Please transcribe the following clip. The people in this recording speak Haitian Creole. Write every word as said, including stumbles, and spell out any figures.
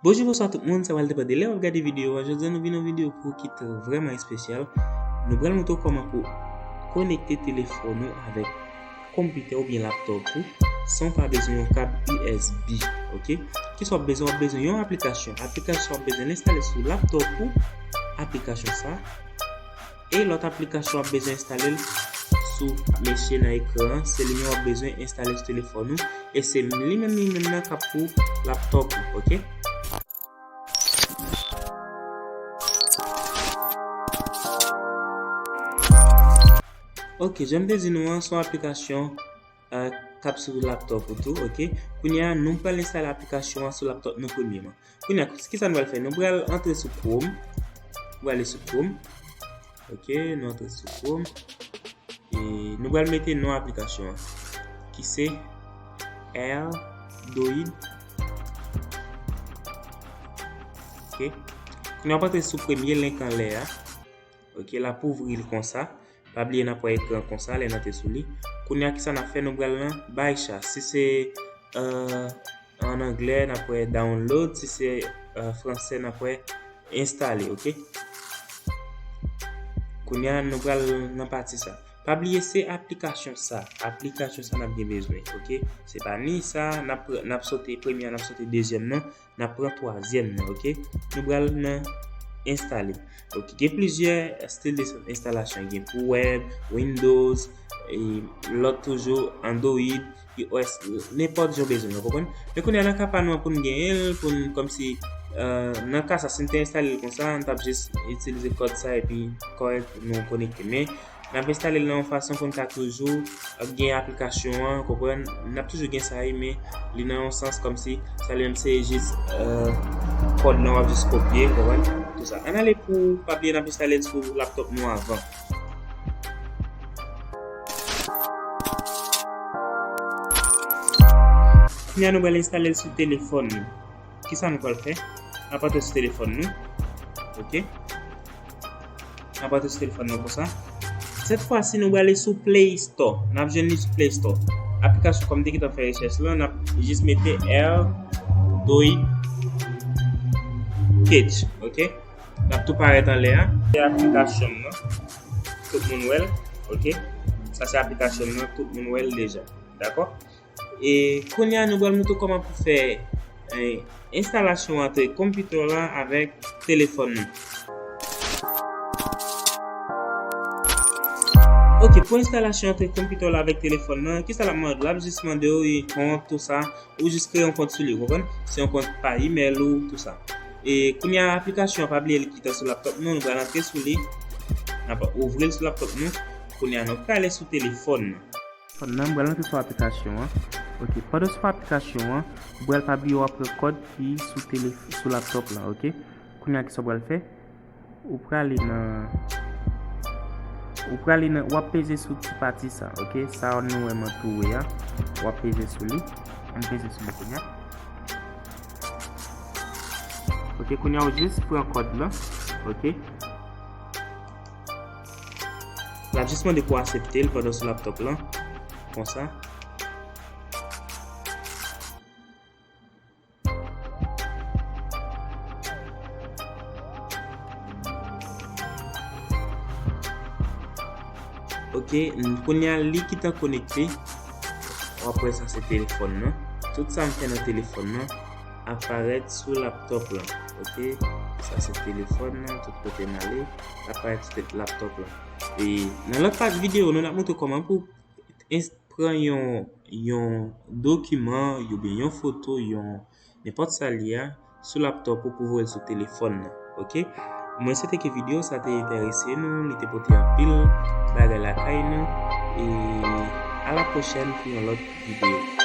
Bonjou, bonswa tout moun, sa pral depann de lè w ap gade videyo a. Jodi a nou vin yon videyo pou ki t vrèman espesyal. Nou pral montre w kòman pou konekte telefòn ou avèk konpitè oubyen laptòp ou san w pa bezwen yon kab U S B, oke? Kisa w ap bezwen? W ap bezwen yon aplikasyon. Aplikasyon w ap bezwen enstale sou laptòp ou, aplikasyon sa. E lòt aplikasyon w ap bezwen enstale l sou mesye nan ekran an, se li menm w ap bezwen enstale sou telefòn ou. E se li menm, li menm nan k ap pou laptòp ou, oke? Oke, jan m te di nou an, se yon aplikasyon, euh, k ap sou laptòp ou tou, oke? Kounye a, nou pral enstale aplikasyon an sou laptòp nou premyèman. Kounye a, kisa nou pral fè? Nou pral antre sou Chrome. Nou pral ale sou Chrome. Oke, nou antre sou Chrome. E nou pral mete non aplikasyon an, ki se Ardoid. Oke. Kounye a, w ap antre sou premye link anlè a. Oke, l ap ouvri l konsa. Pa bliye n ap wè ekran konsa lè n antre sou li. Kounye a, kisa n ap fè? Nou pral nan Baixa. Si se, euh, an anglè, n ap wè download. Si se, euh, fransè, n ap wè enstale, oke? Kounye a, nou pral nan pati sa. Pa bliye, se aplikasyon sa. Aplikasyon sa n ap gen bezwen, oke? Se pa ni sa, n ap pran, n ap sote premye a, n ap sote dezyèm nan, n ap pran twazyèm nan, oke? Nou pral nan enstale. Oke, gen plizyè stil de enstalasyon. Gen pou web, Windows, e lòt toujou Android, I O S, nenpòt jan w bezwen, w konprann? Men kounye a nan ka pa nou an pou n genyen l, pou n kòmsi, euh, nan ka sa, si n te enstale l konsa, n t ap jis itilize kòd sa epi kòrèk nou konekte. Men n ap enstale l nan yon fason pou n ka toujou, euh, gen aplikasyon an, konprann? N ap toujou gen sa, wi, men li nan yon sans kòmsi sa li menm se jis, euh, kòd lan w ap jis kopye, konprann? Tou sa. Ann ale pou, pa bliye n ap enstale l sou laptòp nou avan. Kounye a nou pral enstale l sou telefòn nou. Kisa nou pral fè? N ap antre sou telefòn nou. Oke. N ap antre sou telefòn nou konsa. Sèt fwa si nou prale sou Play Store. N ap jwenn li sou Play Store. Aplikasyon, kòm m te gentan fè rechèch lan, n ap jis mete Ardoid Catch, oke? L ap tou parèt anlè a. Se aplikasyon m nan. Tout moun wè l, oke? Sa se aplikasyon m nan, tout moun wè l deja. Dakò? E kounye a, nou pral montre w kòman pou fè, eh, enstalasyon antre konpitè w la avèk telefòn nou. Oke, pou enstalasyon antre konpitè w la avèk telefòn nan, kisa l ap mande w? L ap jis mande w yon kont, tou sa. Ou jis kreye yon kont sou li, ou konprann? Se yon kont pa imèl ou, tou sa. E kounye a, aplikasyon an, pa bliye li gentan sou laptòp nou, nou pral antre sou li. N ap ouvri l sou laptòp nou. Kounye a, nou prale sou telefòn nan. Telefòn nan, m pral antre sou aplikasyon an. Oke, pandan sou aplikasyon an, ou pral pa bliye w ap pran kòd ki sou telef-, sou laptòp la, oke? Kounye a, kisa w pral fè? Ou prale nan, ou prale nan, w ap peze sou ti pati sa, oke? Sa nou wè m an tou wè a, w ap peze sou li. Ann peze sou li kounye a. Oke, kounye a ou jis pran kòd lan, oke? L ap jis mande pou w aksepte l pandan sou laptòp lan, konsa. Oke, kounye a li ki ta konekte. W ap wè sa se telefòn nan. Tout sa m fè nan telefòn nan ap parèt sou laptòp lan. Oke, sa se telefòn nan, tout kote m ale, ap parèt sou te-, laptòp lan. E nan lòt pati videyo, nou n ap montre kòman pou ins-, pran yon, yon dokiman, oubyen yon foto, yon nenpòt sa l ye a, sou laptòp ou pou voye l sou telefòn nan, oke? Mwen swete ke videyo sa te enterese nou, li te pote anpil bagay lakay nou, e a la pwochèn pou yon lòt videyo.